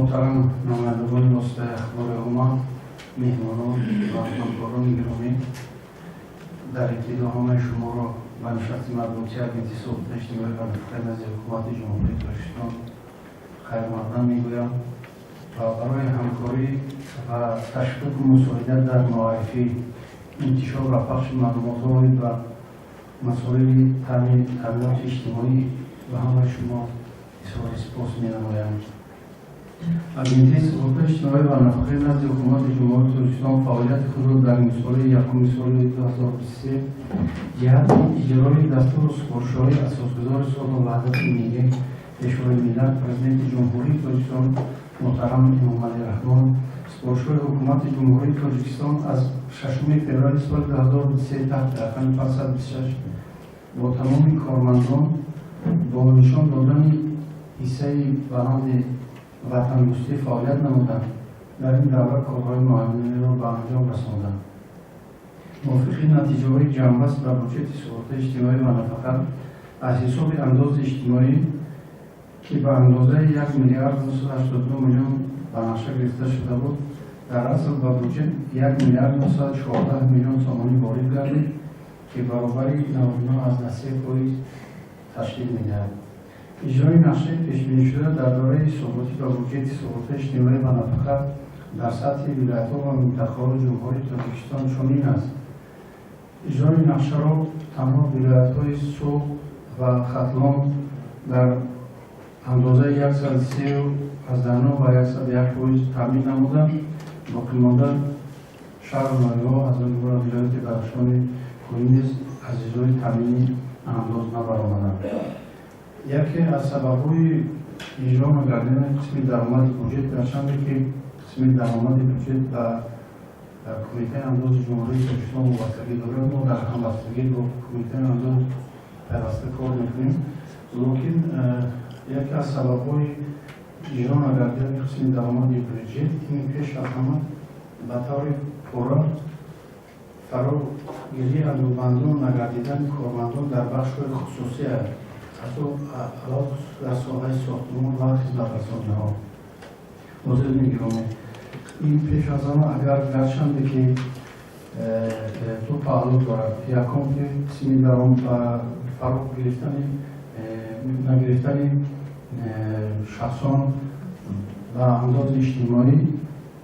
Муҳтарам намояндагони воситаи ахбори омма, меҳмонон ва ҳамкорони гиромӣ, дар ибтидо ҳамаи шуморо ба нишасти матбуотии Агентии суғуртаи иҷтимоӣ ва нафақаи назди Ҳукумати Ҷумҳурии Тоҷикистон хайрмақдам мегӯям ва барои ҳамкорӣ ва ташвиқу мусоидат дар муаррифӣ, интишор ва пахши маълумотҳо оид ба масоили таъминоти иҷтимоӣ ба ҳамаи шумо изҳори сипос менамоям. Агентии суғуртаи иҷтимоӣ ва нафақаи назди Ҳукумати Ҷумҳурии Тоҷикистон фаъолияти худро дар нимсолаи якуми соли 2023 ҷиҳати иҷрои дастуру супоришҳои Асосгузори сулҳу ваҳдати миллӣ, Пешвои миллат, Президенти Ҷумҳурии Тоҷикистон муҳтарам Эмомалӣ Раҳмон, супоришҳои Ҳукумати Ҷумҳурии Тоҷикистон аз 6 феврали соли 2023 таҳти рақами 526 бо тамоми кормандон бо нишон додани ҳиссаи баланди ватандӯстӣ фаъолият намуданд, дар ин давра корҳои муайянеро ба анҷом расонданд. Мувофиқи натиҷаҳои ҷамъбаст ба буҷети суғуртаи иҷтимоӣ ва нафақа аз ҳисоби андози иҷтимоӣ, ки ба андозаи 1 миллиард 982 миллион ба нақша гирифта шуда буд, дар асл ба буҷет 1 миллиард 914 миллион сомонӣ ворид гардид, ки баробари 99,3% ташкил медиҳад. Иҷрои нақшаи пешбинишуда дар доираи ҳисоботӣ ба буҷети суғуртаи иҷтимоӣ ва нафақа дар сатҳи вилоятҳо ва минтақаҳои Ҷумҳурии Тоҷикистон чунин аст. Иҷрои нақшаро танҳо вилоятҳои Суғд ва Хатлон дар андозаи 103,9 ва 101% таъмин намуданд. Боқимонда шаҳру ноҳияҳо, аз ҷумла вилояти Бадахшони Кӯҳӣ низ аз иҷрои таъмини андоз набаромаданд. Яке аз сабабҳои иҷро нагардидани қисми даромади буҷет, гарчанде ки қисми даромади буҷет ба Кумитаи андози Ҷумҳурии Тоҷикистон вобастагӣ дорад, мо дар ҳамбастагӣ бо Кумитаи андоз пайваста кор мекунем, лекин яке аз сабабҳои иҷро нагардидани қисми даромади буҷет ин пеш аз ҳама ба таври пурра фарогирии андозбандон нагардидани кормандон дар бахшҳои хусусӣ, алалхусус дар соҳаи сохтмон ва хизматрасониҳо. Ҳозирини гиромӣ, ин пеш аз ҳама агар гарчанде ки ду паҳлӯ дорад: якум, ки қисми даром ба фаро гирифтани нагирифтани шахсон ба андози иҷтимоӣ,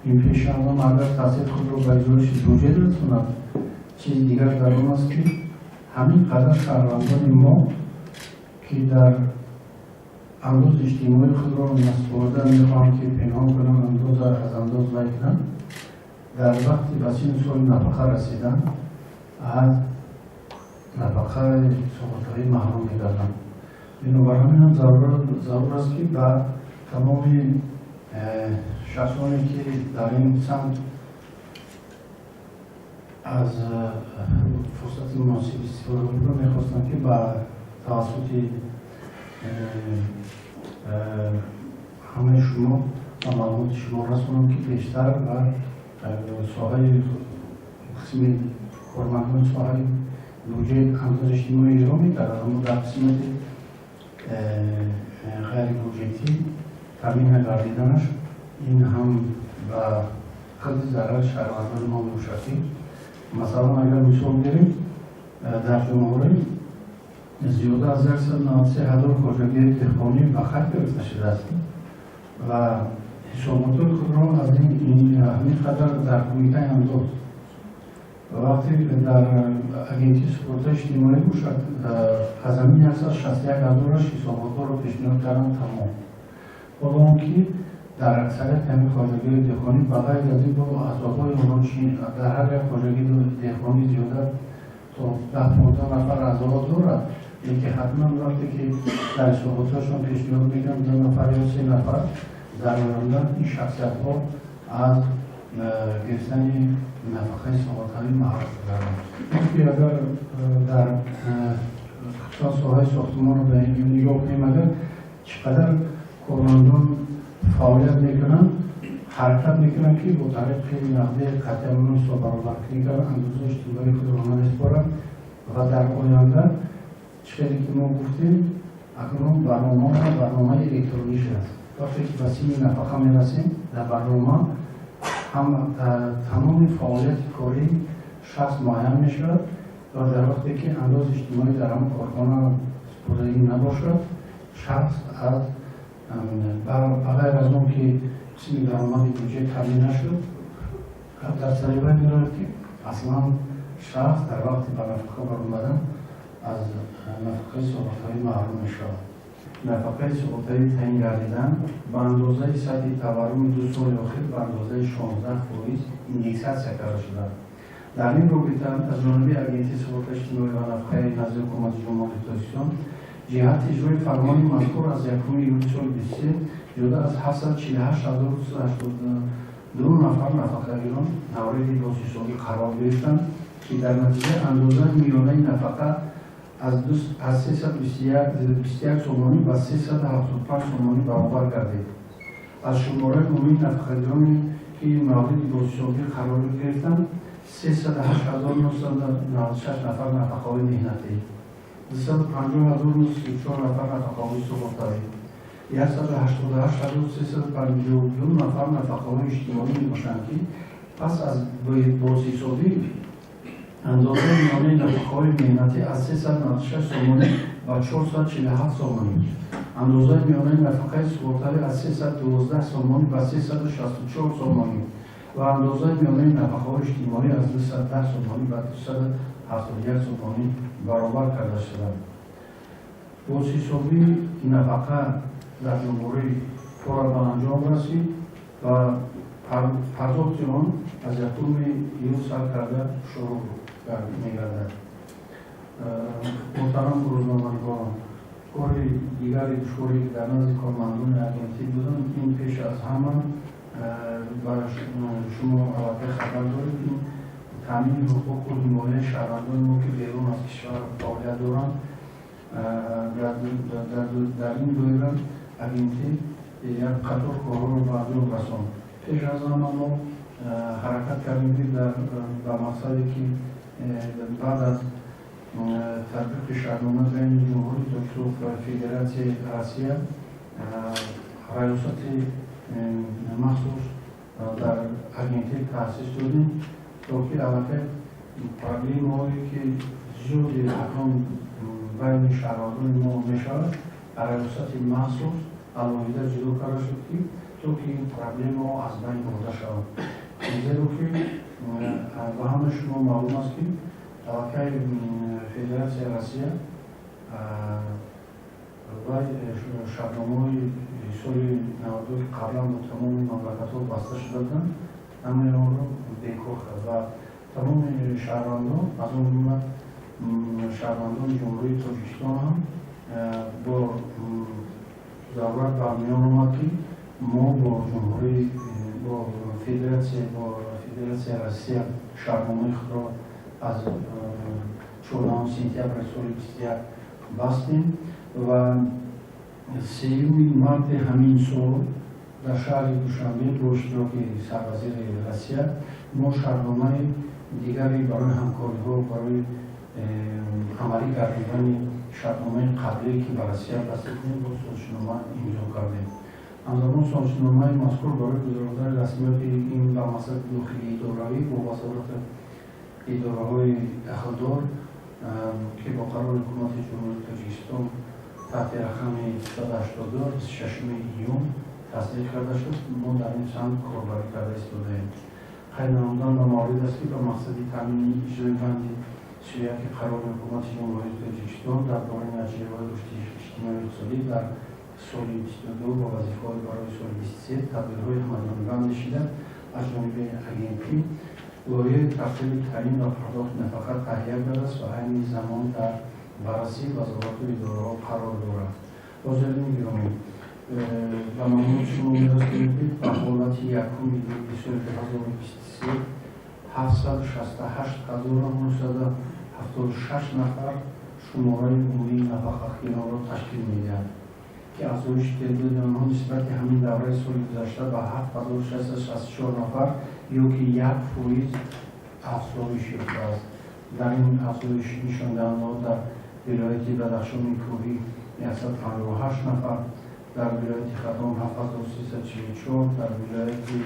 ин пеш аз он агар таъсири худро ба иҷроиши буҷет расонад, чизи дигар дар он аст, ки ҳамин қадар шаҳрвандони мо, ки дар андози иҷтимоии худро насупорида, мехоҳанд, ки пинҳон кунанд, андоз аз андоз вай кунанд, дар вақти ба синну соли нафақа расидан аз нафақаи суғуртавӣ маҳрум мегарданд. Бинобар ҳамин ҳам зарур аст, ки ба тамоми шахсоне, ки дар ин самт аз фурсати муносиб истифода бурда мехостанд, ки ба тавассути ҳамаи шумо ба маълумоти шумо расонам, ки бештар ба соҳаи қисми кормандони соҳаи буҷет андози иҷтимоӣ иҷро мекарданд, аммо дар қисмати ғайрибуҷетӣ таъмин нагардиданаш ин ҳам ба худи зарари шаҳрвандони мо мебошад, ки масалан, агар мисол гирем, дар ҷумҳурӣ зиёда аз 193 ҳазор хоҷагии деҳқонӣ ба қайд гирифта шудааст ва ҳисоботҳои худро аз ҳамин қадар дар Кумитаи андоз, вақте дар Агентии суғуртаи иҷтимоӣ бошад, аз ҳамин 161 ҳазораш ҳисоботҳоро пешниҳод карданд, тамом. Ҳоло он ки дар аксарияти ҳамин хоҷагиҳои деҳқонӣ, ба ғайр аз ин, бо аъзоҳои онҳо чи, дар ҳар як хоҷагии деҳқонӣ зиёда то 10-15 нафар аъзоҳо дорад, лекин ҳатман вақте ки дар ҳисоботҳояшон пешниҳод мекунанд ду нафар ё се нафар, дар оянда ин шахсиятҳо аз гирифтани нафақаи суғуртавӣ маҳрум шудаанд. Ки агар дар хусусан соҳаи сохтмонро ба нигоҳ кунем, агар чӣ қадар кормандон фаъолият мекунанд, ҳаракат мекунанд, ки бо тариқи нақди қатъиянно ҳисоббаробаркунӣ карда, андозаи иҷтимоии худро намесупоранд. Ва дар оянда, чӣ хеле ки мо гуфтем, акнун барнома барномаи электронӣ шудааст. Вақте ки ба синни нафақа мерасем, дар барнома ҳам тамоми фаъолияти кории шахс муайян мешавад ва дар вақте ки андози иҷтимоӣ дар ҳамон корхона супурдагӣ набошад, шахс аз ба ғайр аз он ки қисми даромади буҷет таъмин нашуд, дар сари вай меравад, ки аслан шахс дар вақти ба нафақа баромадан аз нафақаи суғуртавӣ маҳрум мешавад. Нафақаи суғуртавӣ таъин гардидан ба андозаи сатҳи таварруми 2 соли охир ба андозаи 16% индексатсия карда шудааст. Дар ин робита аз ҷониби Агентии суғуртаи иҷтимоӣ ва нафақаи назди Ҳукумати Ҷумҳурии Тоҷикистон ҷиҳати иҷрои фармони мазкур аз 1 июли соли 23 зиёда аз 748 282 нафар нафақагирон мавриди бозҳисобӣ қарор гирифтанд, ки дар натиҷа андозаи миёнаи нафақа аз 321 сомонӣ ба 375 сомонӣ баробар гардид. Аз шумораи умумии нафақагироне, ки мавриди бозҳисобӣ қарор гирифтанд, 308 996 нафар нафақаҳои меҳнатӣ, 250 934 нафар нафақаҳои суғуртавӣ, 188 352 нафар нафақаҳои иҷтимоӣ мебошанд, ки пас аз бозҳисобӣ андозаи миёнаи нафақаҳои меҳнатӣ аз 396 сомонӣ ба 447 сомонӣ, андозаи миёнаи нафақаи суғуртавӣ аз 312 сомонӣ ба 364 сомонӣ ва андозаи миёнаи нафақаҳои иҷтимоӣ аз 210 сомонӣ ба 271 сомонӣ баробар карда шуданд. Бозҳисобии нафақа дар ҷумҳурӣ пурра ба анҷом расид ва пардохти он аз 1 июл сар карда шурӯъ мегардад. Муҳтарам рӯзноманигорон, кори дигари душворе, ки дар назди кормандони агентӣ буданд, ин пеш аз ҳама ба шумо аллакай хабар доред, ин таъмини ҳуқуқу ҳимояи шаҳрвандони мо, ки берун аз кишвар фаъолият доранд. Дар ин доира агентӣ як қатор корҳоро ба анҷом расонд. Пеш аз ҳама мо ҳаракат кардем, ки ба мақсаде ки баъд аз татбиқи шартнома байни Ҷумҳурии Тоҷикистон ва Федератсияи Россия раёсати махсус дар агентӣ таъсис додем, то ки аллакай проблемаҳое, ки зиёди акнун байни шаҳрвандони мо мешавад, раёсати махсус алоҳида ҷудо карда шуд, ки то ки ин проблемаҳо аз байн бурда шавад. Зеро ки ба ҳамаи шумо маълум аст, ки аллакай Федератсияи Россия вай шартномаҳои соли 92, ки қаблан бо тамоми мамлакатҳо баста шуда буданд, ҳамаи онро бекор кард ва тамоми шаҳрвандон, аз он ҷумла шаҳрвандони Ҷумҳурии Тоҷикистон ҳам бо зарурат ба миён омад, ки мо бо ҷумҳурии бо Федератсияи Россия шартномаи худро аз 14 сентябри соли 21 бастем ва 3 марти ҳамин сол дар шаҳри Душанбе бо иштироки сарвазири Россия мо шартномаи дигаре барои ҳамкориҳо, барои амалӣ гардидани шартномаи қаблие, ки ба Россия баста будем, бо созишнома имзо кардем. Ҳамзамон созишномаи мазкур барои гузарондани расмиёти ин ба мақсади дохилии идоравӣ бо вазорати идораҳои дахлдор, ки бо қарори Ҳукумати Ҷумҳурии Тоҷикистон таҳти рақами 282 26 июн тасдиқ карда шуд, мо дар ин самт корбарӣ карда истодаем. Қайд намудан ба маврид аст, ки ба мақсади таъмини иҷрои банди 31 қарори Ҳукумати Ҷумҳурии Тоҷикистон дар бораи натиҷаҳои рушди иҷтимоию иқтисодӣ дар соли 22 ва вазифаҳои барои соли 23 тадбирҳои ҳамаҷониба андешида, аз ҷониби агентӣ лоиҳаи тартиби таъин ва пардохти нафақа таҳия гардааст ва айни замон дар баррасии вазорату идораҳо қарор дорад. Ҳозирини гиромӣ, ба маълумоти шумо мерасонем, ки ба ҳолати 1 июли соли 2023 768 976 нафар шумораи умумии нафақахиронро ташкил медиҳад, ки афзоиши теъдоди онҳо нисбати ҳамин давраи соли гузашта ба 7664 нафар ё ки 1% афзоиш ёфтааст. Дар ин афзоиш нишондиҳандаҳо дар вилояти Бадахшони Кӯҳӣ 158 нафар. Дар вилояти Хатлон 7344, дар вилояти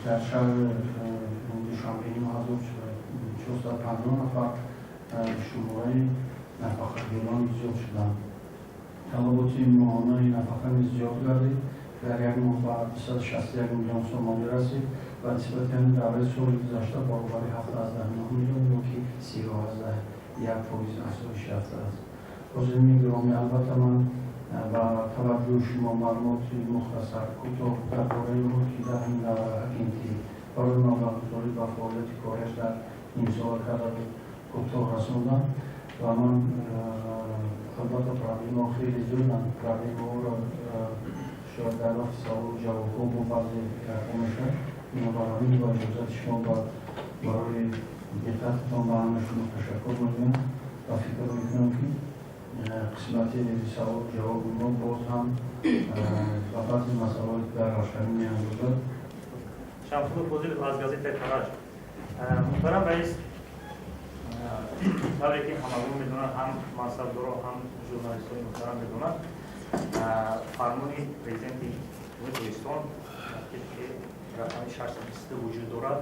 дар шаҳри Душанбе 9450 нафар шумораи нафақагирон зиёд шуданд. Талаботи моҳонаи нафақа низ зиёд гардид, дар як моҳ ба 261 миллион сомонӣ расид ва нисбати ҳамин давраи соли гузашта баробари 7,9 миллион ё ки 30,1% афзоиш ёфтааст. Ҳозирини гиромӣ, албатта, ман ба таваҷҷӯҳи шумо маълумоти мухтасар, кӯтоҳ дар бораи он ки дар ҳамин давра агентӣ барои маблағгузорӣ ба фаъолияти кориаш дар нимсола карда буд, кӯтоҳ расондам. Ва ман, албатта, проблемаҳо хеле зиёданд. Проблемаҳоро шояд дар вақти саволу ҷавобҳо бо баъзе гапҳо мешавад. Бинобар ҳамин, бо иҷозати шумо, барои диққататон ба ҳама шумо ташаккур мекунам ва фикр мекунам, ки қисмати саволу ҷавоби мо боз ҳам ба баъзе масъалаҳое, ки дар равшанӣ меандозад. Шамсулло Фозилов аз газетаи «Фараҷ». Муҳтарам раис, тавре ки ҳамагон медонанд, ҳам мансабдоро, ҳам журналистони муҳтарам медонанд, фармони президенти Ҷумҳурии Тоҷикистон тибқи рақами 622 вуҷуд дорад,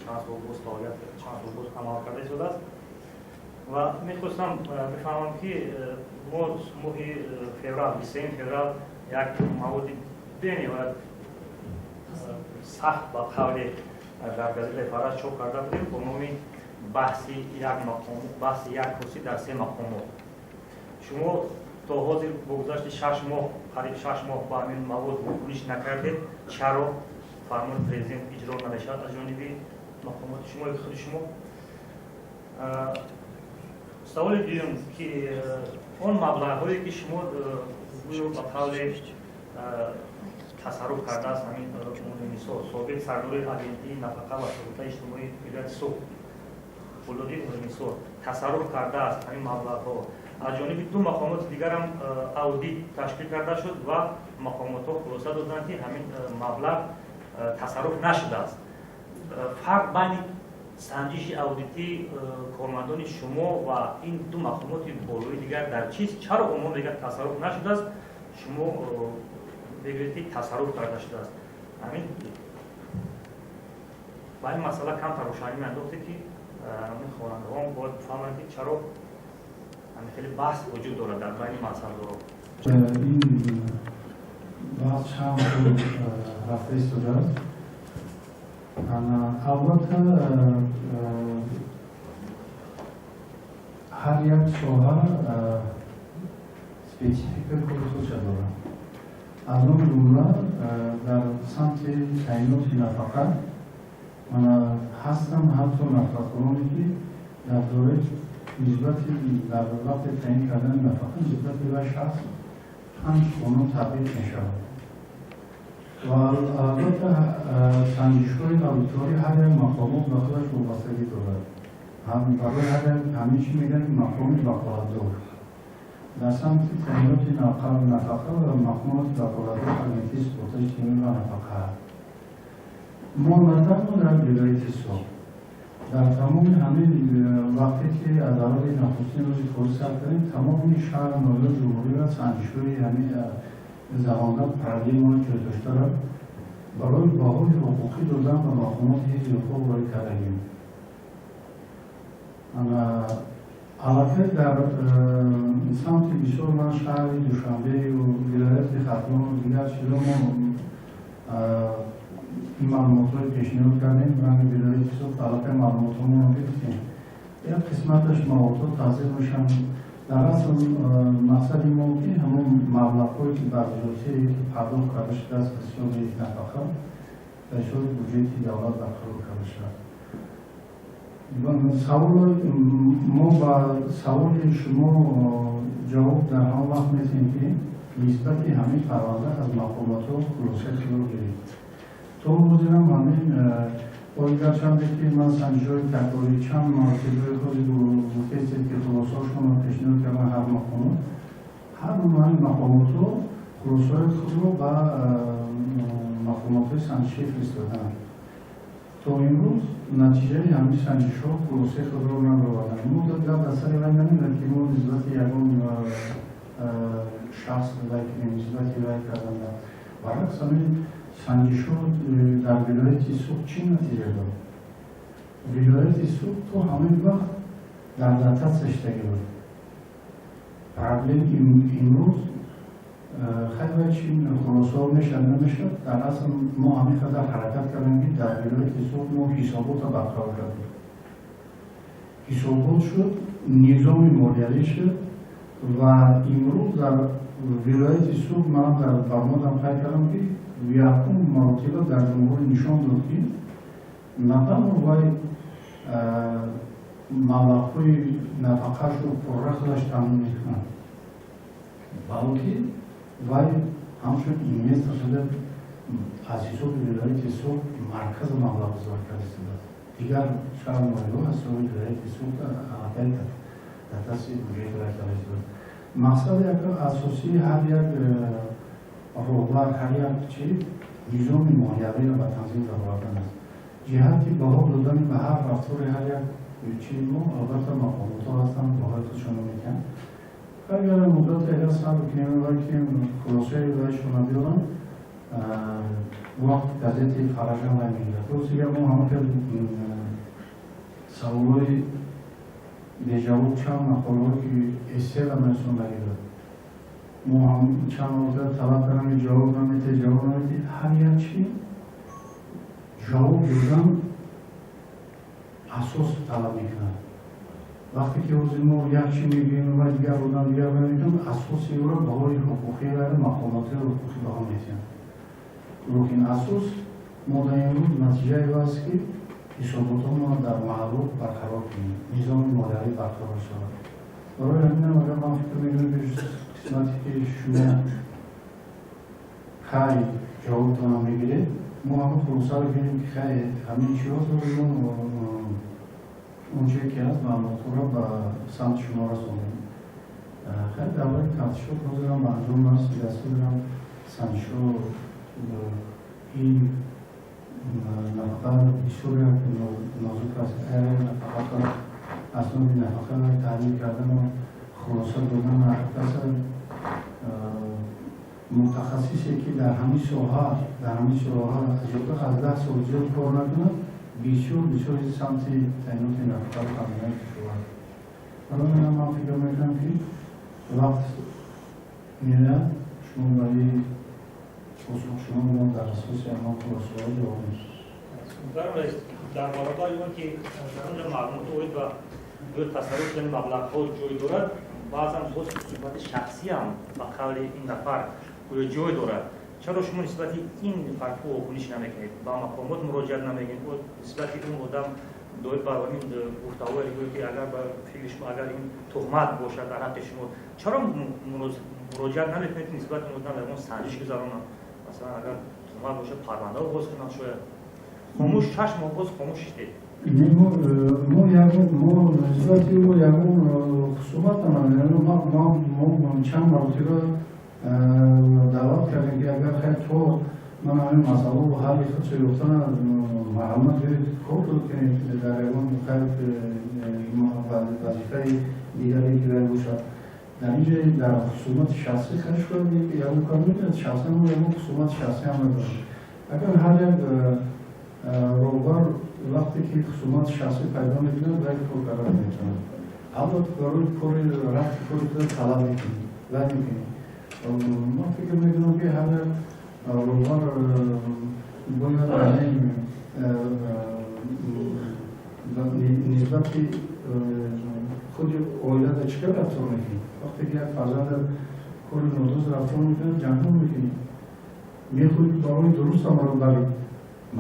чанд сол боз фаъолият, чанд сол боз амал карда истодааст. Ва мехостам бифаҳмам, ки мо моҳи феврал, 23 феврал, як маводи бениҳоят сахт, ба қавле, дар газетаи «Фараҷ» чоп карда будем бо номи «Баҳси як мақом, баҳси як курсӣ дар се мақомот». Шумо то ҳозир бо гузашти 6 моҳ, қариб 6 моҳ, ба ҳамин мавод вокуниш накардед. Чаро фармони президент иҷро намешавад аз ҷониби мақомоти шумо ё худи шумо? Саволи дуюм, ки он маблағҳое, ки шумо гӯё, ба қавле, тасарруф кардааст ҳамин мисол собиқ сардори агентии нафақа ва суғуртаи иҷтимоии вилояти Суғд Фулоди Умринисо тасарруф кардааст, ҳамин маблағҳо аз ҷониби ду мақомоти дигарам аудит ташкил карда шуд ва мақомотҳо хулоса доданд, ки ҳамин маблағ тасарруф нашудааст. Фарқ байни санҷиши аудитии кормандони шумо ва ин ду мақомоти болои дигар дар чист? Чаро онҳо мегӯянд, тасарруф нашудааст, шумо мегӯед, ки тасарруф карда шудааст? Ҳамин ба ин масъала камтар рӯшанӣ меандохте, ки ҳамин хонандаҳон бояд бифаҳманд, ки чаро ҳамин хеле баҳс вуҷуд дорад дар байни мансабдорон. Ин баҳс чанд сол рафта истодааст. Албатта, ҳар як соҳа спецификаи кори худша дорад. Аз он ҷумла дар самти таъиноти нафақа ҳастанд ҳатто нафақахӯроне, ки дар доираи нисбати дар вақти таъин кардани нафақа нисбати вай шахс панҷ қонун татбиқ мешавад. Ва албатта, санҷишҳои аудиторӣ ҳар як мақомот ба худаш вобастагӣ дорад. Барои ҳар як ҳамин чӣ мегӯянд, мақоми ваколатдор дар самти таъиноти нафақа ва мақомоти ваколатдор агентии суғуртаи иҷтимоӣ ва нафақа. Мо на танҳо дар вилояти Суғд, дар тамоми ҳамин вақте ки аз аввали нахустин рӯзи корӣ сар кардем, тамоми шаҳру ноҳияи ҷумҳуриро санҷишҳои ҳамин загонда проблемаҳои ҷой доштаро барои баҳои ҳуқуқӣ додан ба мақомоти ҳифзи ҳуқуқ ворид кардагим. Аллакай дар самти бисёр ман шаҳри Душанбею вилояти Хатлону дигар чизо мо ин маълумотҳоро пешниҳод кардем. Ранги вилояти Суғд аллакай маълумотҳоро гирифтем, як қисматаш маводҳо тасдиқ мешаванд. Дар асл мақсади мо, ки ҳамон маблағҳое, ки бар зиёдтие, ки пардохт карда шудааст аз ҳисоби нафақа, ба ҳисоби буҷети давлат барқарор карда шавад. Савол, мо ба саволи шумо ҷавоб дар ҳамон вақт метиҳем, ки нисбати ҳамин парванда аз мақомотҳо хулосаи худро гирифт. То ҳозирам ҳамин гарчанде ки ман санҷишҳои такрорӣ чанд маротибаи худи гуфтестед, ки хулосаҳошонро пешниҳод кардан ҳар мақомот, ҳар ҳамин мақомотҳо хулосаҳои худро ба мақомотҳои санҷишӣ фиристоданд. То имрӯз натиҷаи ҳамин санҷишҳо хулосаи худро набароварданд. Мо гап дар сари вай намерад, ки мо нисбати ягон Шахс вай кунем, нисбати вай карданда. Баръакс, ҳамин санҷишҳо дар вилояти Суғд чӣ натиҷа дод? Вилояти Суғд то ҳамин вақт дар дотатсия шудагӣ буд. Проблем имрӯз хай вай чи хулосаҳо мешавад, намешавад. Дар асл мо ҳамин қадар ҳаракат кардем, ки дар вилояти Суғд мо ҳисоботро барқарор кардем. Ҳисобот шуд, низоми молиявӣ шуд ва имрӯз дар вилояти Суғд ман дар баромадам қайд кардам, ки якум маротиба дар ҷумҳурӣ нишон дод, ки на танҳо вай маблағҳои нафақаашро пурра худаш таъмин мекунад, балки вай ҳамчун инвестор шуда аз ҳисоби вилояти Суғд марказа маблағгузор карда истодааст. Дигар шаҳр, ноҳияҳо аз ҳисоби вилояти Суғд аллакай дотатсияи буҷети вай карда истодааст. Мақсади асосии ҳар як роҳбар, ҳар як чи низоми молиявиро ба танзим даровардан аст. Ҷиҳати баҳо додани ба ҳар рафтори ҳар як чи мо, албатта, мақомотҳо ҳастанд, баҳои худшонро медиҳанд. Агар муддате агар сабр кунем, вай кунем, хулосаи вайшона биёрам, вақт газетаи Фараҷам вай мегирад. Рӯз дигар мо ҳама хел саволҳои беҷавоб, чанд мақолаҳое ки эссера нарисондагӣ дод, мо ҳам чанд маротиба талаб кардем, ки ҷавоб наметиҳед, ҷавоб наметиҳед. Ҳар як чи ҷавоб додан асос талаб мекунад. Вақте ки ҳозир мо як чи мегӯем ва дигар одам дигар мегӯям, асоси ӯро баҳои ҳуқуқӣ ва мақомоти ҳуқуқӣ баҳо медиҳанд. Лекин асос мо дар имрӯз натиҷаи ӯ аст, ки ҳисоботҳоро дар маҳалло барқарор кунем, низоми молиявӣ барқарор шавад. Барои ҳаминам агар ман фикр мекунам, ки қисмате ки шумо кай ҷавобтонро мегиред, мо ҳама хулосаро гирем, ки хай ҳамин чиҳост, мо ончае ки ҳаст, маълумотҳоро ба самти шумо расонем. Хай, дар бораи тафтишот ҳозирам ба анҷом нарасидааст, ҳозирам санҷишҳо. Ин нафақа бисёр як нозук аст. Нафақато асноди нафақа таҳлил кардану хулоса додан каса мутахассисе, ки дар ҳамин соҳа зиёда аз 10 сол зиёд кор накунад, бисёр бисёр самти таъиноти нафақаро таъминот душвор. Барои ҳамин ман фикр мекунам, ки вақт меояд, шумо барои посух шумо мо дар асоси ҳамон хулосаҳо ҷавоб медиҳем. Дар баробари он ки дар онҷо маълумот оид ба тасарруф шудани маблағҳо ҷой дорад, баъзан боз суҳбати шахсиам ба қавли ин нафар гӯё ҷой дорад. Чаро шумо нисбати ин фардҳо вокуниш намекунед, ба мақомот муроҷиат намекунед нисбати он одам, доир ба ин гуфтаҳое, гӯё ки агар ба фикри шумо, агар ин туҳмат бошад дар ҳаққи шумо, чаро муроҷиат намекунед, нисбати ин одам ягон санҷиш гузаронанд? Масалан, агар туҳмат бошад, парванда оғоз кунанд шояд. Хомӯш, 6 моҳ боз хомӯш шидед. Мо ягон, мо нисбати ӯ ягон хусумат намедонем. Мо чанд маротиба даъват кардем, ки агар хай то ман ҳамин масъалао ҳалли худшо ёфтана, марҳамат, биёед, кор кунед дар ягон хай вазифаи дигаре ки вай бошад. Дар ин ҷо дар хусумати шахсӣ хай шояд ягон кор метавонад. Шахсан мо ягон хусумати шахсӣ ҳам надорем. Агар ҳар як роҳбар вақте ки хусумати шахсӣ пайдо мекунад, вай кор карда наметавонад. Албатта, барои кори рафти кори худ талаб мекунӣ, вай мекунӣ. Ман фикр мекунам, ки ҳар як роҳбар бояд нисбати худи оилада чӣ кор рафтор мекунӣ. Вақте ки як фарзанда кори нодуруст рафтор мекунад, ҷангҳо мекунӣ, мехоҳӣ барои дуруст амал барӣ.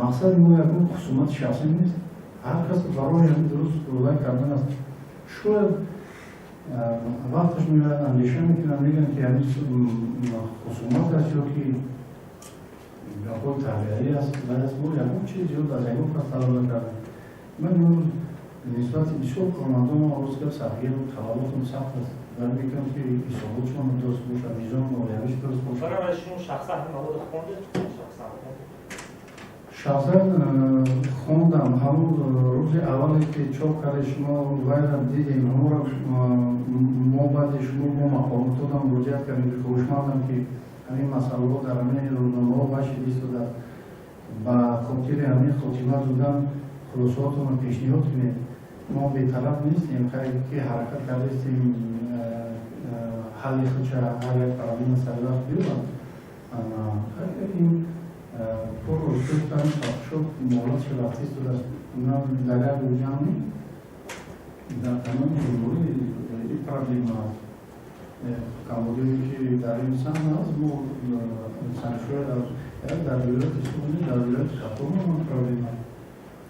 Мақсади мо ягон хусумати шахсӣ нест, ҳар кас барои ҳамин дуруст вай кардан аст. Шояд вақташ меояд, андеша мекунам, мегӯям, ки ҳамин хусумат аст ё ки гапҳои тарбиявӣ аст, вай аст. Мо ягон чиз зиёд аз ягон кас талаб накардем. Ман имрӯз нисбати бисёр кормандон оғоз кард, сахтгиру талаботам сахт аст. Вале мекунам, ки ҳисоботшон дуруст бошад, низоми молиявиш дуруст бошад. Барои шумо шахсан ҳамин маводро хондед? Шахсан? Шахсан хондам. Ҳамон рӯзи аввале ки чоп карде шумо, вайра дидем, ҳамонро мо Мо баъди шумо бо мақомототам муроҷиат кардем, ки хоҳишмандам, ки ҳамин масъалаҳо дар ҳамин рӯзномаҳо вашида истодааст, ба хотири ҳамин хотима додан хулосаотонро пешниҳод кунед. Мо бетараф нестем, ки ҳаракат кардаистем, ҳалли худша ҳар як проблема сари вақт биёбад. Ин корро гуфтан шуд, муҳлатшо рафта истодааст. Дар як рӯзам дар тамоми ҷумҳурӣ ин проблема аст. Камбудие ки дар ин самт аст, мо санҷшои дар вилояти Суғд, дар вилояти Хатлон ҳам проблема,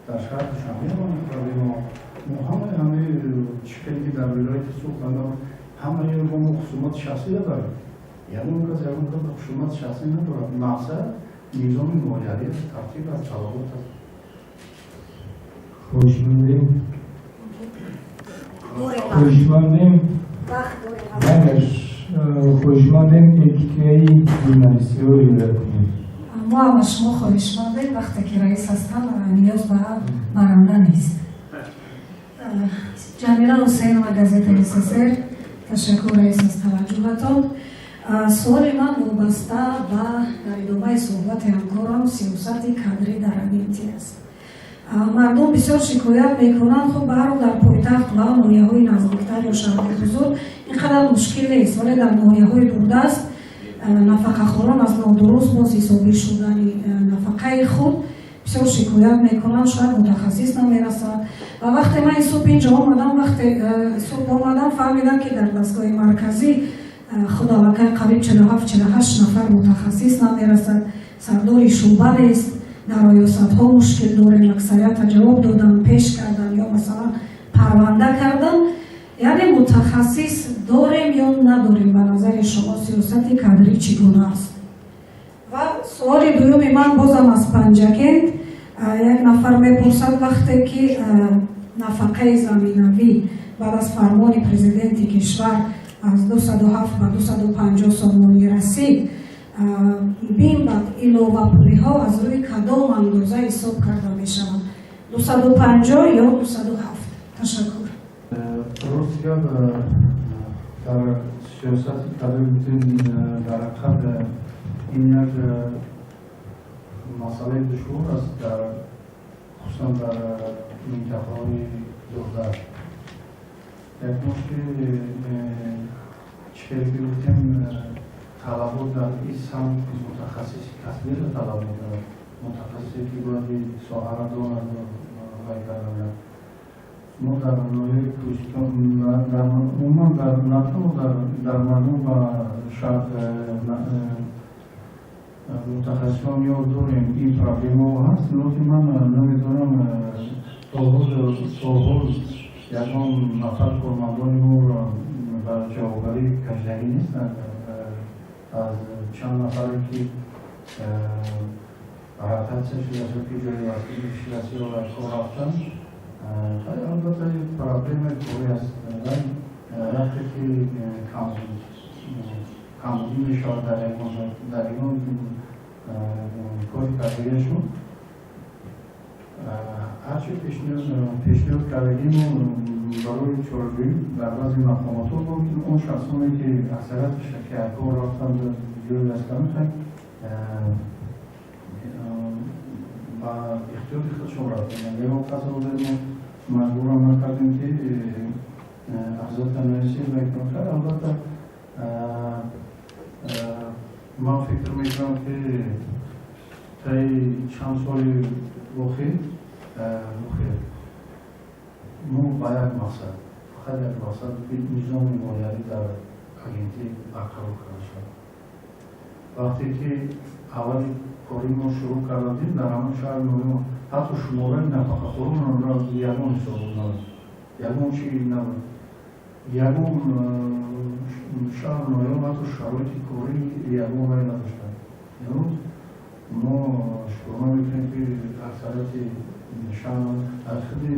дар шаҳри Душанбе ҳам проблема. Мо ҳамаи чӣ хеле ки дар вилояти Суғд ҳамаи бо мо хусумати шахсӣ надорем. Ягон кас ягон кас хушунати шахсӣ надорад. Мақсад низоми молиявӣ аст, тартиб аст, талабот аст. Хоҳишмандем, хоҳишмандем, хоҳишмандем этикаи журналистиро риоя кунем. Мо ҳам аз шумо хоҳишмандем. Вақте ки раис ҳастам, ниёз ба баранда нест. Ҷамила Ҳусейнова, газетаи ССР. Ташаккур, раис, аз таваҷҷӯҳатон. Суоли ман вобаста ба дар идомаи суҳбати ҳамкорам сиёсати кадрӣ дар агентӣ аст. Мардум бисёр шикоят мекунанд. Хуб, ба ҳар ҳол, дар пойтахт ва ноҳияҳои наздиктар ё шаҳри бузург ин қадар мушкил нест, вале дар ноҳияҳои дурдаст нафақахорон аз нодуруст боз ҳисобӣ шудани нафақаи худ бисёр шикоят мекунанд, шояд мутахассис намерасад. Ва вақте ман ин субҳ инҷо омадам, вақте субҳ омадам, фаҳмидам, ки дар дастгоҳи марказӣ худ аллакай қариб 47-48 нафар мутахассис намерасад, сардори шӯъба нест, дар риёсатҳо мушкил дорем, аксарията ҷавоб додан, пеш кардан ё масалан парванда кардан. Яъне мутахассис дорем ё надорем? Ба назари шумо сиёсати кадрӣ чӣ гуна аст? Ва суоли дуюми ман бозам аз Панҷакент. Як нафар мепурсад: вақте ки нафақаи заминавӣ баъд аз фармони президенти кишвар аз 207 ба 250 сомонӣ расид, баъд иловапулиҳо аз рӯи кадом андоза ҳисоб карда мешаванд, 250 ё 207? Ташаккур. Рост гап, дар сиёсати кадрӣ гуфтем, дар ҳақиқат ин як масъалаи душвор аст, дар хусусан дар минтақаҳои дурдаст. Якум ки чӣ хеле ки гуфтем, талабот дар ин самт мутахассиси касбиро талаб мекунад, мутахассисе ки бояд ин соҳаро донад вай кардан. Мо дар ноҳияи Кӯҳистон, умуман дар на танҳо дар маҷмӯъ ба шаҳр мутахассисон ниёз дорем, ин проблемаҳо ҳаст, лекин ман намедонам, то ҳол ягон нафар кормандони моро ба ҷавобгарӣ кашидагӣ нестанд. Аз чанд нафаре ки ротатсия шудааст ё ки ҷои шудааст ё кор рафтанд. Албатта, проблемаи корӣ аст. Вақте ки камбудӣ мешавад дар ягон кори кардагиашон, ҳарчи пешниҳод кардагимо барои чораҷӯӣ дар баъзе мақомотҳо, он шахсоне ки аксарияташ ки кор рафтанд, ҷои астанд, ба ихтиёри худшон рафтанд. Ягон касро мо маҷбурам накардем, ки арзата нависем ва икром кард. Албатта, ман фикр мекунам, ки таи чанд соли охир мо ба як мақсад, фақат як мақсад, низоми молиявӣ дар агентӣ барқарор карда шавад. Вақте ки аввали кори мо шурӯъ карда будем, дар ҳамон шаҳри ноҳия ҳатто шумораи нафақахӯронро ягон ҳисоб набуд, ягон чи набуд, ягон шаҳр ноҳия ҳатто шароити корӣ ягон вай надоштанд. Имрӯз мо шукрона мекунем, ки аксарияти шаҳр аз худи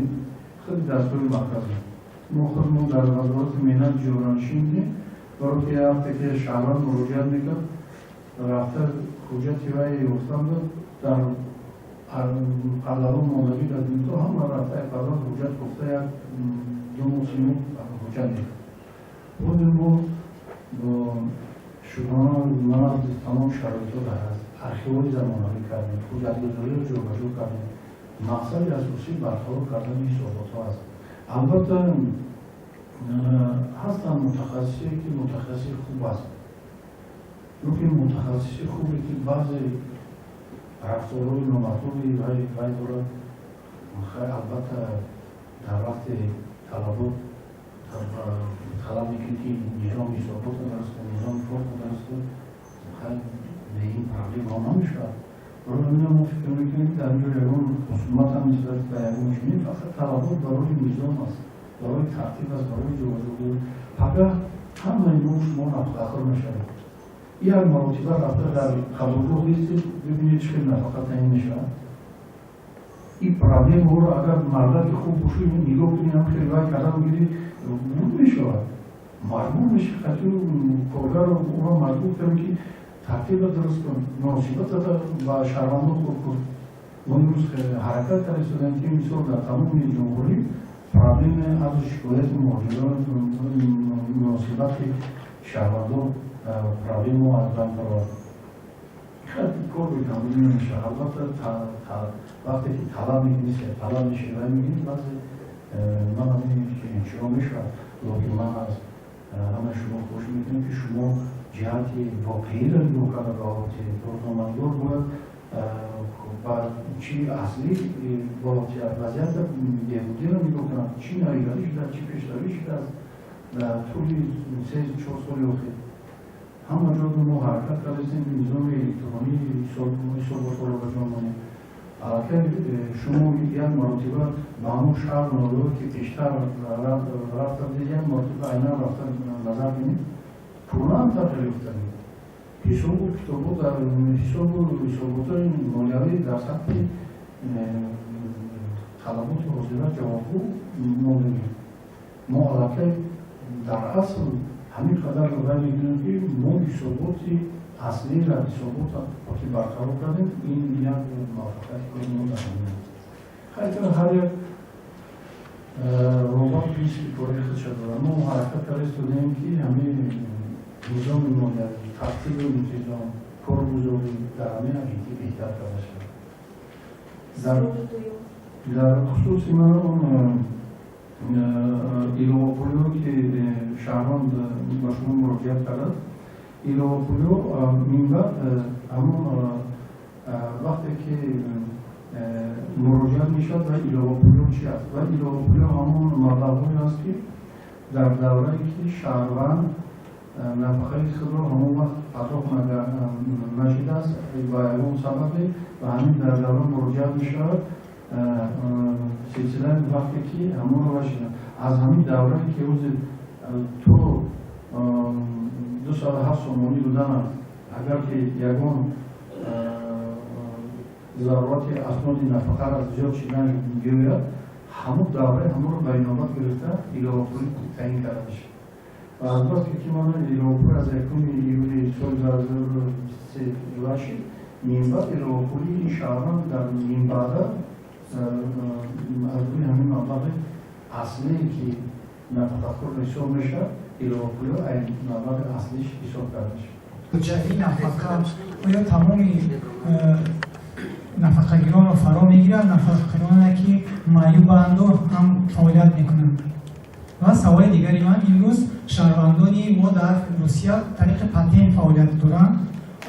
дастгоҳи марказӣ, мо худмон дар Вазорати меҳнат ҷоранишин будем, баро ки вақте ки шаҳрванд муроҷиат мекард, рафта ҳуҷҷати вай ёфтан буд, дар парлавон мондагӣ дар то ҳама рафта парлавон ҳуҷҷат гуфта, як 2 моҳ, 3 моҳ ҳуҷҷат мекард. Боз мо бо шукрона ман тамом шароитҳо дар ҳаст, архивҳои замонавӣ кардем, ҳуҷҷатгузориро ҷобаҷо кардем. Мақсади асосӣ барқарор кардани ҳисоботҳо аст. Албатта, ҳастанд мутахассисе, ки мутахассиси хуб аст, лекин мутахассиси хубе, ки баъзе рафторҳои номатлуби вай дорад, албатта, дар вақти талабот талаб мекунӣ, ки низоми ҳисоботро дуруст кун, низоми корро дуруст кун, ин проблемаҳо намешавад. Барои ҳамин мо фикр мекунем, ки дар ин ҷо ягон хусуматам нисбат ба ягон чиз, фақат талабот барои низом аст, барои тартиб аст, барои ҷобаҷогузорӣ. Пагаҳ ҳамаи мо шумо нафақахӯр мешавед. Як маротиба рафта дар қабулгоҳ бистед, бибинед, чӣ хел нафақа таъин мешавад. Ин проблемаҳоро агар мардаки хуб бошӣ, нигоҳ кунӣ, ҳам хел вай кардан гирӣ, буд мешавад, маҷбур мешӣ, қатъи коргарро ӯро маҷбур кунӣ, ки тартибро дуруст кун, муносибатата ба шаҳрвандон хуб кун. Мо имрӯз ҳаракат карда истодаем, ки мисол дар тамоми ҷумҳурӣ проблемаи арзу шикояти муҳоҷирон, муносибати шаҳрвандон, проблемао аз байн баровард. Кор бикамбудӣ намешавад. Албатта, вақте ки талаб мекунӣ, талаб мешавад, мегирӣ, баъзе ман ҳамин чиро мешавад. Лекин ман аз ҳамаи шумо хоҳиш мекунам, ки шумо ҷиҳати воқеиро нигоҳ карда ба ҳолати рӯзноманигор бояд ба чи аслӣ вазъията беҳбудиро нигоҳ кунад, чӣ навигарӣ шудааст, чӣ пешравӣ шудааст дар тӯли 3-4 соли охир. Ҳама ҷо мо ҳаракат кардастем, низоми электронӣ ҳисоботҳоро ба ҷо монем. Аллакай шумо як маротиба ба ҳамон шаҳр ноҳияҳое, ки пештар рафта будед, як маротиба айнан рафта назар кунед, пурран тағйир ёфтагӣ. Ҳисобу китобҳо дар ҳисобу ҳисоботҳои молиявӣ дар сатҳи талаботи ҳозира ҷавобгӯ мондагӣ. Мо аллакай дар асл ҳамин қадар вай мекунем, ки мо ҳисоботи аслиро, ҳисоботро ки барқарор кардем, ин як муваффақияти кори мо дар ҳамин аст. Хайр, ҳар як роҳбар принсипи кори худша дорад. Мо ҳаракат карда истодаем, ки ҳамин низоми молиявӣ, тартибу интизом, коргузорӣ дар ҳамин агентӣ беҳтар карда шавад. Дар хусуси ман он иловапулиҳо, ки шаҳрванд ба шумо муроҷиат кардааст, иловапулиҳо минбаъд ҳамон вақте ки муроҷиат мешавад ва иловапулиҳо чи аст? Ва иловапулиҳо ҳамон маблағҳое аст, ки дар даврае, ки шаҳрванд нафақаи худро ҳамон вақт пардохт нашудааст ба ягон сабабе, ва ҳамин дар давра муроҷиат мешавад, силсилаи вақте ки ҳамонро вашида аз ҳамин даврае, ки ҳозир то 207 сомонӣ будан, агар ки ягон зарурати асноди нафақаро зиёд шидан биёяд, ҳамон давраи ҳамонро ба инобат гирифта иловапулӣ таъин карда мешавад. Ва аз вақте ки ман иловапул аз 1 июли соли 2023 вашид, минбаъд иловапулии ин шаҳрванд дар минбаъда аз рӯи ҳамин маблағи аслие, ки нафақахӯр ҳисоб мешавад, иловапулиҳо ай маблағи аслиш ҳисоб карда мешавад. Буҷаи нафақа оё тамоми нафақагиронро фаро мегирад, нафақагироне, ки маъюбанду ҳам фаъолият мекунанд? Ва саволи дигари ман: имрӯз шаҳрвандони мо дар Русия тариқи патент фаъолият доранд,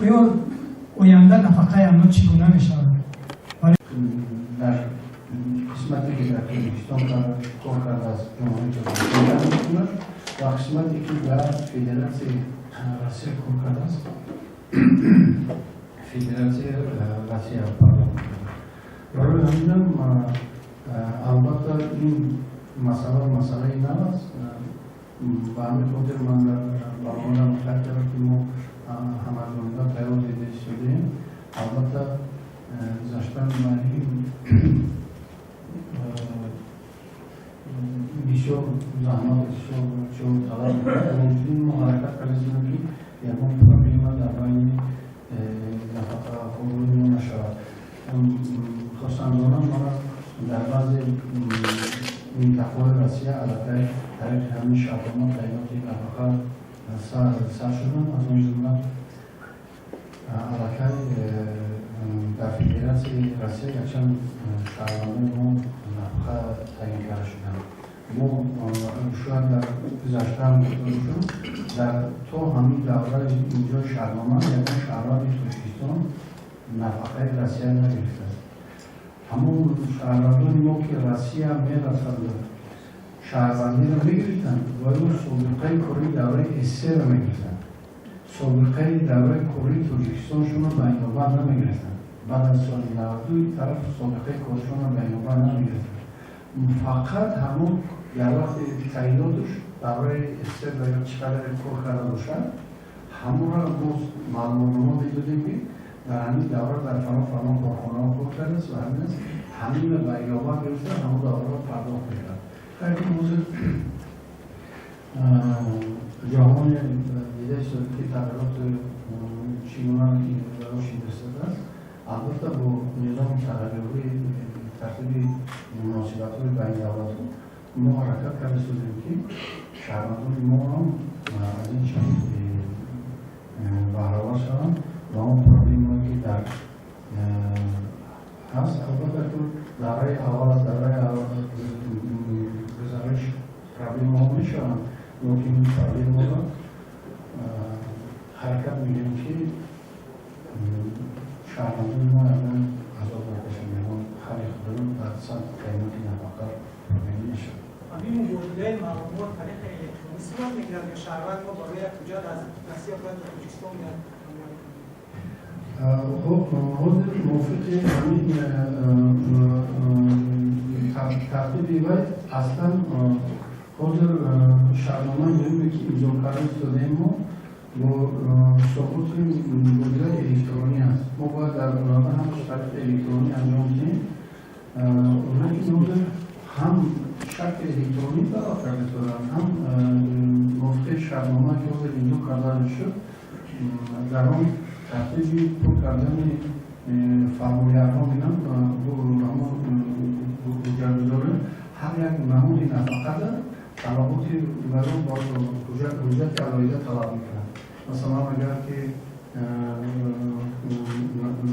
оё оянда нафақаи онҳо чӣ гуна мешавад? Дар қисмате, ки дар Тоҷикистон кор кардааст, Ҷумҳурии Тоҷикистон мекунад, ва қисмате, ки дар Федератсияи Россия кор кардааст, Федератсияи Россия пардохт мекунад. Барои ҳаминам, албатта, ин масъала масъалаи нав аст. Ба ҳамин хотир ман дар баромадам қайд кардам, ки мо ҳамаҷониба тайёр дида истодаем. Албатта, гузаштан бисёр заҳмат, бисёр чиро талаб мекунад. Ҳамчунин мо ҳаракат кардем, ки ягон проблема дар байни нафақахӯрони мо нашавад. Хурсандона, мана дар баъзе минтақаҳои Россия аллакай тариқи ҳамин шартнома таъиноти нафақа нафақа сар шуданд. Аз он ҷумла аллакай дар Федератсияи Россия якчанд шаҳрвандони мо нафақа таъин карда шуданд. Мо шояд дар гузаштаам гуфта бошам, дар то ҳамин давраи имзои шартнома ягон шаҳрванди Тоҷикистон нафақаи Россия нагирифтааст. Ҳамон шаҳрвандони мо, ки Россия мерафтанд, шаҳрвандиро мегирифтанд ва ё собиқаи кории давраи СССР мегирифтанд. Собиқаи давраи кории Тоҷикистоншонро ба инобат намегирифтанд. Баъд аз соли 92 тараф собиқаи коришонро ба инобат намегирифтанд. Фақат ҳамон дар вақти таъиноташ давраи СССР ва ё чӣ қадаре кор карда бошад, ҳамонро боз маълумотнома медодем, ки дар ҳамин давра дар фалон фалон корхонаҳо кор кардааст ва ҳамин аст. Ҳаминро ба инобат гирифта, ҳамон давраро пардохт мекард. Хайр, ҳозир ҷаҳоне дида истода, ки тағйироти чӣ гуна рушд истодааст. Албатта, бо низоми тағйирёбии тартиби муносибатҳои байни давлатҳо мо ҳаракат карда истодем, ки шаҳрвандони мо ҳам аз ин чиз баҳравар шаванд ва он проблемое, ки дар ҳаст, албатта, ки давраи аввал аз давраи гузариш проблемаҳо мешаванд, лекин проблемаро ҳаракат мекунем, ки шаҳрвандони мо ягон азоб накашанд, ягон хари худро дар самти таъиноти нафақа проблема нашавад. Ҳамин мубодилаи маълумот тариқи электронӣ сурат мегирад ё шаҳрванд мо барои як ҳуҷҷат аз Россия бояд ба Тоҷикистон ояд? Ҳозир мувофиқи ҳамин тартиби вай, аслан ҳозир шартномаи дуюме, ки имзо карда истодаем мо, бо суботи мубодилаи электронӣ аст. Мо бояд дар оянда ҳамаш тариқи электронӣ анҷом диҳем, лекин ҳозир ҳам шакли электронӣ талаб карда истоданд, ҳам мувофиқи шартнома, ки ҳозир имзо карда шуд, дар он тартиби пур кардани формулярҳо мегӯям, ҳамон ҳуҷҷатгузорӣ, ҳар як намуди нафақада талаботи барон ҳуҷҷати алоҳида талаб мекунад. Масалан, агар ки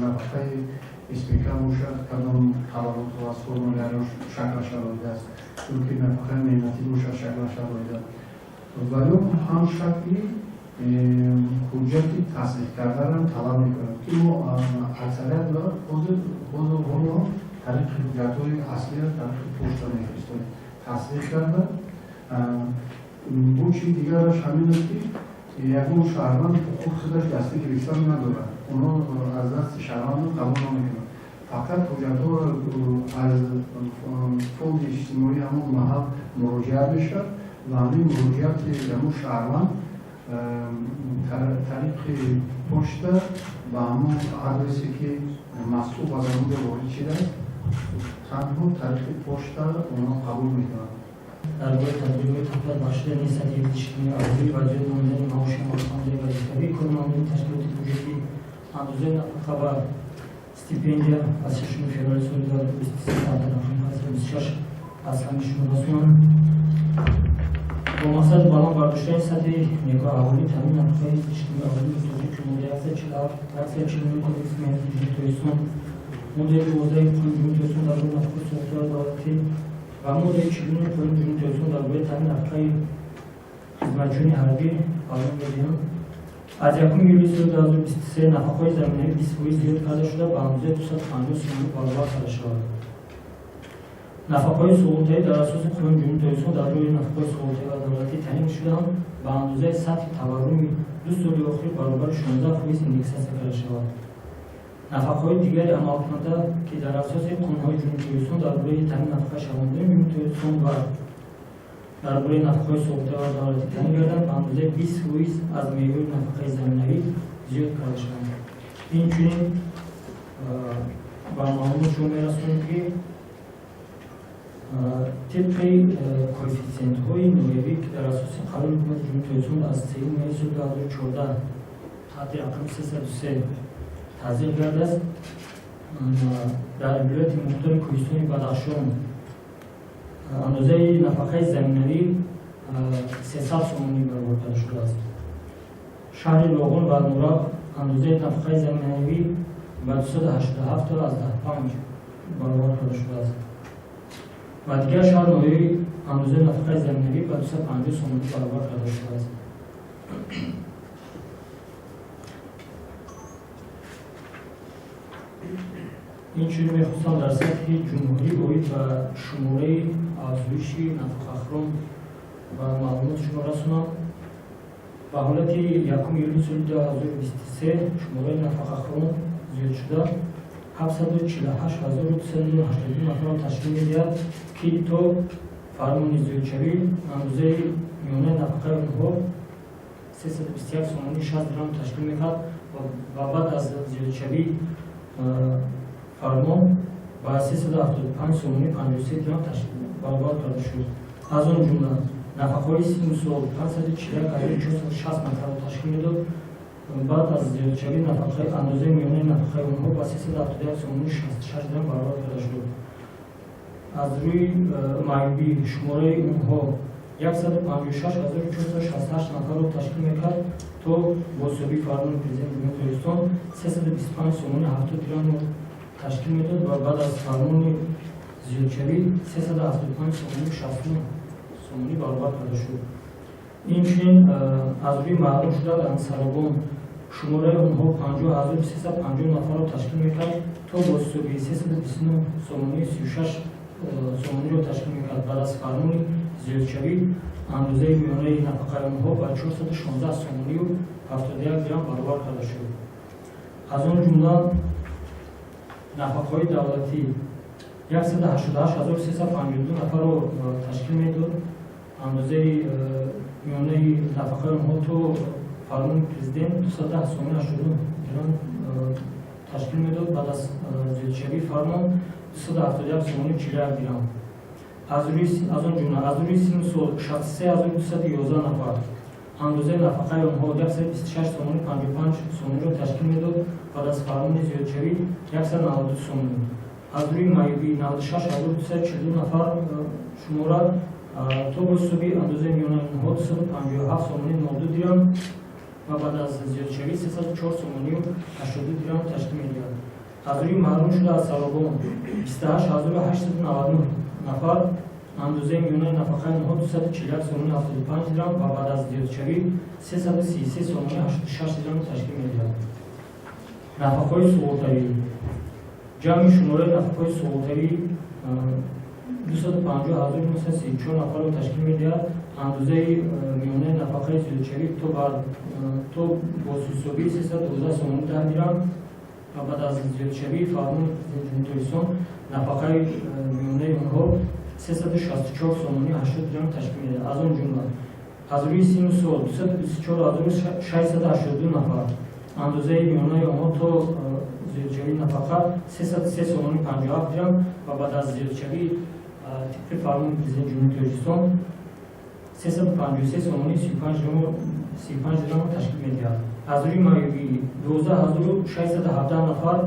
нафақаи СПК бошад, кадом талаботу аз формулярҳо шаклаш алоҳида аст, ёки нафақаи меҳнатӣ бошад, шаклаш алоҳида ва ё ҳам шакли ҳуҷҷати тасдиқ карданам талаб мекунад, ки мо аксарият ҳозир ҳоло тариқи ҳуҷҷатҳои аслиро тариқи почта мефиристодем тасдиқ карда. Бо чизи дигараш ҳамин аст, ки ягон шаҳрванд ҳуқуқи худаш дастӣ гирифтан надорад. Онҳо аз дасти шаҳрвандон қабул намекунанд. Фақат ҳуҷҷатҳоро аз фонди иҷтимоии ҳамон маҳал муроҷиат мешавад ва ҳамин муроҷиати ҳамон шаҳрванд тариқи почта ба ҳамон адресе, ки мазкур аз ҳамонҷо ворид шудааст, танҳо тариқи почта онҳо қабул мекунанд. Дар бораи тадбирҳои тақвият бахшидани сатҳи иҷтимоии аҳолӣ ва зиёд намудани маоши маошмандони вазифавии кормандони ташкилоти буҷетӣ, андозаи нафақа ва стипендия аз 6 феврали соли 2023 таҳти рақами 526 аз ҳами шумо расонам. Бо мақсади баланд бардоштани сатҳи некӯаҳолӣ, таъмини нафақаи иҷтимоии аҳолӣ мутобиқи моддаи 149 Кодекси меҳнати Ҷумҳурии Тоҷикистон, моддаи 12 Қонуни Ҷумҳурии Тоҷикистон дар бораи нафақаи суғуртаи давлатӣ ва моддаи 49 Қонуни Ҷумҳурии Тоҷикистон дар бораи таъмини нафақаи хизматчиёни ҳарбӣ фармон медиҳам. Аз 1 июли соли 2023 нафақаҳои заминавӣ 20% зиёд карда шуда, ба андозаи 250 сомонӣ баробар карда шавад. Нафақаҳои суғуртавӣ дар асоси Қонуни Ҷумҳурии Тоҷикистон дар бораи нафақаҳои суғуртавӣ ва давлатӣ таъин шудаанд, ба андозаи сатҳи таварруми 2 соли охир баробари 16% индексатсия карда шавад. Нафақаҳои дигари амалкунанда, ки дар асоси қонунҳои Ҷумҳурии Тоҷикистон дар бораи таъмини нафақаи шаҳрвандони Ҷумҳурии Тоҷикистон ва дар бораи нафақаҳои суғуртавӣ ва давлатӣ таъин гарданд, ба андозаи 20% аз меъёри нафақаи заминавӣ зиёд карда шаванд. Инчунин ба маълумот шумо мерасонем, ки тибқи коэффитсиентҳои ноҳиявӣ, ки дар асоси қарори Ҳукумати Ҷумҳурии Тоҷикистон аз 3 майи соли 2014 таҳти рақами 303 тасдиқ гардааст, дар вилояти мухтори Кӯҳистони Бадахшон андозаи нафақаи заминавӣ 300 сомонӣ баробар карда шудааст. Шаҳри Роғун ва Нурак андозаи нафақаи заминавӣ ба 287,5 баробар карда шудааст ва дигар шаҳр ноҳияи андозаи нафақаи заминавӣ ба 250 сомонӣ баробар карда шудааст. Инчунин мехостам дар сатҳи ҷумҳурӣ оид ба шумораи афзоиши нафақахӯрон ба маълумоти шумо расонам. Ба ҳолати 1 июли соли 2023 шумораи нафақахӯрон зиёд шуда 748282 нафарро ташкил медиҳад, ки то фармони зиёдшавӣ андозаи миёнаи нафақаи онҳо 321 сомонӣ 60 дирам ташкил мекард ва баъд аз зиёдшавии фармон ба 375 сомонӣ 53 дирам баробар карда шуд. Аз он ҷумла нафақаҳои сину сол 541460 нафарро ташкил медод. Баъд аз зиёдшавии нафақаи андозаи миёнаи нафақаи онҳо ба 371 сомонӣ 66 дирам баробар карда шуд. Аз рӯи маъюбӣ шумораи онҳо 156468 нафарро ташкил мекард, то бо ҳисоби фармони Президенти Ҷумҳурии Тоҷикистон 325 сомонӣ 70 дирамро ташкил медод ва баъд аз фармони зиёдшавӣ 375 сомонӣ 69 сомонӣ баробар карда шуд. Инчунин аз рӯи маълум шуда ансаробон шумораи онҳо 50350 нафарро ташкил мекард, то бо ҳисоби 329 сомонӣ 36 сомониро ташкил мекард. Баъд аз фармони зиёдшавӣ андозаи миёнаи нафақаи онҳо ба 416 сомонию 71 дирам баробар карда шуд. Аз он ҷумла нафақаҳои давлатӣ 188352 нафарро ташкил медод. Андозаи миёнаи нафақаи онҳо то фармони президент 210 сомонӣ 89 дирам ташкил медод. Баъд аз зиёдшавии фармон 271 сомонӣ 41 дирам. Аз он ҷумла аз рӯи сину сол 63211 нафар андозаи нафақаи онҳо 126 сомонӣ 55 сомониро ташкил медод. Баъд аз фармони зиёдшавӣ 192 сомонӣ. Аз рӯи маъюбӣ 96242 нафар шуморад, то бо ҳисоби андозаи миёнаи онҳо 257 сомонӣ 02 дирам ва баъд аз зиёдшавӣ 304 сомонию 82 дирам ташкил медиҳад. Аз рӯи маҳрум шуда аз саробон 28899 нафар андозаи миёнаи нафақаи онҳо 241 сомонӣ 75 дирам ва баъд аз зиёдшавӣ 333 сомонӣ 86 дирам ташкил медиҳад. Нафақаҳои суғуртавӣ ҷамъи шумораи нафақаҳои суғуртавӣ 250934 нафарро ташкил медиҳад. Андозаи миёнаи нафақаи зиёдшавӣ то бо ҳисоби 312 сомонӣ 10 дирам ва баъд аз зиёдшавии фармони Президенти Ҷумҳурии Тоҷикистон нафақаи миёнаи онҳо 364 сомонӣ 80 дирам ташкил медиҳад. Аз он ҷумла аз рӯи сину сол 224682 нафар андозаи миёнаи онҳо то зиёдшавии нафақа 303 сомонӣ 57 дирам ва баъд аз зиёдшавии тибқи фармони Президенти Ҷумҳурии Тоҷикистон 353 сомонӣ 35 дирамро ташкил медиҳад. Аз рӯи маъюбӣ 12617 нафар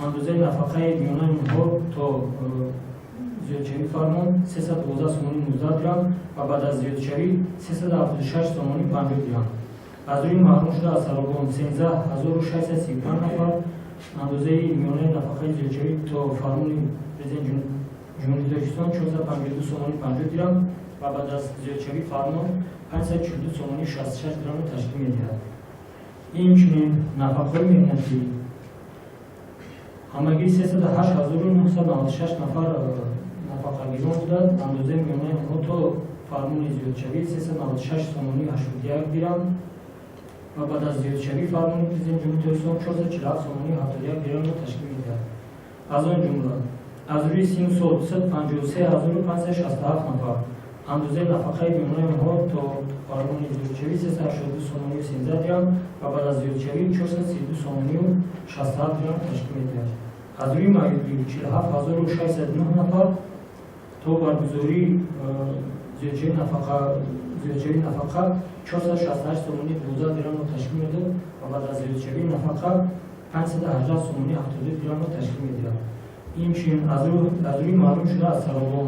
андозаи нафақаи миёнаи онҳо то зиёдшавии фармон 312 сомонӣ 19 дирам ва баъд аз зиёдшавӣ 376 сомонӣ 50 дирам. Аз рӯи маҳрум шуда аз саробон 13635 нафар андозаи миёнаи нафақаи зиёдшавӣ то фармони Президенти Ҷумҳурии Тоҷикистон 452 сомонӣ 50 дирам ва баъд аз зиёдшавии фармон 542 сомонӣ 66 дирамро ташкил медиҳад. Инчунин нафақаҳои меҳнатӣ ҳамагӣ 308996 нафар нафақагирон буданд. Андозаи миёнаи онҳо то фармони зиёдшавӣ 396 сомонӣ 81 дирам ва баъд аз зиёдшавии фармони Президенти Ҷумҳурии Тоҷикистон 447 сомонӣ 71 дирамро ташкил медиҳад. Аз он ҷумла аз рӯи сину сол 253567 нафар андозаи нафақаи миёнаи онҳо то фармони зиёдшавӣ 382 сомонию 13 дирам ва баъд аз зиёдшавӣ 432 сомонию 67 дирам ташкил медиҳад. Аз рӯи маъюбӣ 47609 нафар то баргузории зиёдшавии нафақа 468 сомонӣ 12 дирамро ташкил медод ва баъд аз зиёдшавии нафақа 518 сомонӣ 72 дирамро ташкил медиҳад. Инчунин аз рӯи маълум шуда аз саробон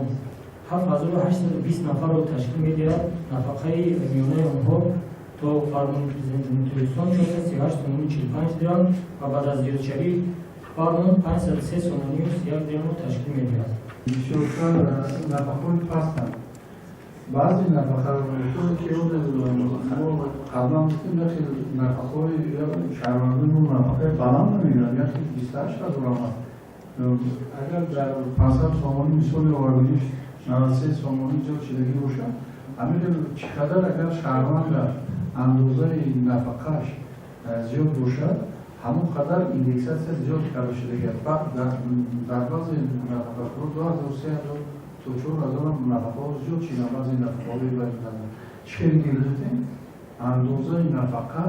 7820 нафарро ташкил медиҳад. Нафақаи миёнаи онҳо то фармони Президенти Ҷумҳурии Тоҷикистон 438 сомонӣ 45 дирам ва баъд аз зиёдшавии фармон 503 сомонию 31 дирамро ташкил медиҳад. Бисёртар нафақаҳои пастанд. Баъзе нафақаҳое, ки мо қаблан гуфтем, як хел нафақаҳои шаҳрвандони мо нафақаи баланд намегиранд, як хел 28 ҳазорам аст. Агар дар 500 сомонӣ, мисоли овардагиш, 93 сомонӣ зиёд шидагӣ бошад, ҳамин хел чӣ қадар агар шаҳрванда андозаи нафақааш зиёд бошад, ҳамон қадар индексатсия зиёд карда шудагиаст. Дар баъзе нафақаҳо 2000, 3000 то 4000 нафақаҳо зиёд шидан. Баъзе нафақаҳои чӣ хеле ки гуфтем, андозаи нафақа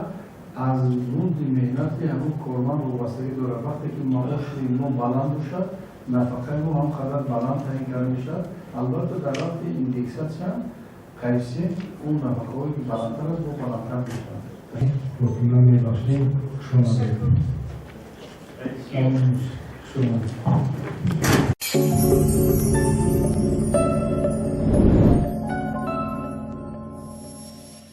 аз музди меҳнати ҳамон корманд вобастагӣ дорад. Вақте ки маоши мо баланд бошад, нафақаи мо ҳам қадар баланд таъин карда мешавад. Албатта, дар вақти индексатсия коэффисиент он нафақаҳое ки баландтар аст, бо баландтар мешавад. Боқима мебахшем. Хуш омадед. Хуш омадед.